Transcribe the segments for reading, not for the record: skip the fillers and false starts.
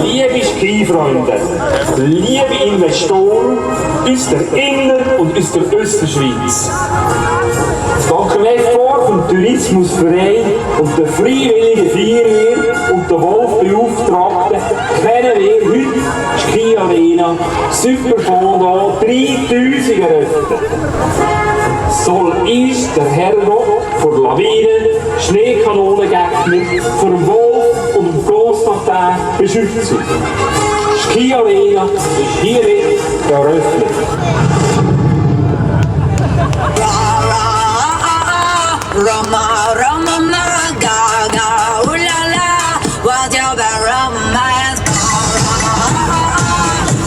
Liebe Skifreunde, liebe Investoren aus der Inner- und aus der Österschweiz. Das Dokument vom Tourismusverein und der Freiwilligen Feuerwehr und der Wolfbeauftragten kennen wir heute Ski Arena Superfondo 3000 eröffnet. Soll uns der Herrgott vor Lawinen, Schneekanonengegner, vor dem Wolf und dem Grossmartin beschützen. Ski Arena ist hiermit eröffnet. Rama, Rama, ma, ga, ga, ooh la la, what you got, romance?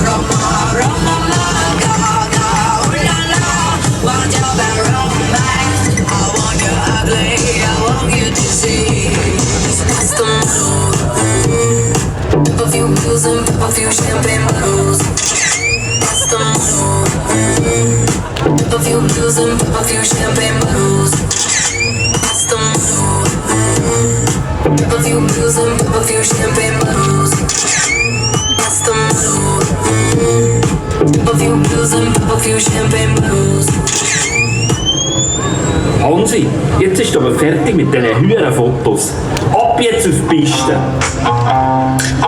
Rama, Rama, ma, ga, ga, ooh la la, what you got, romance? I want you ugly, I want you to see. That's the move. Pop a few pills and pop a few champagne bottles. That's the move. Pop a few pills and pop a few champagne bottles. Pop a few pills and pop a few champagne bottles. That's the motto. Pop a few pills and pop a few champagne bottles. Hansi, jetzt ist aber fertig mit diesen höheren Fotos. Ab jetzt auf die Piste!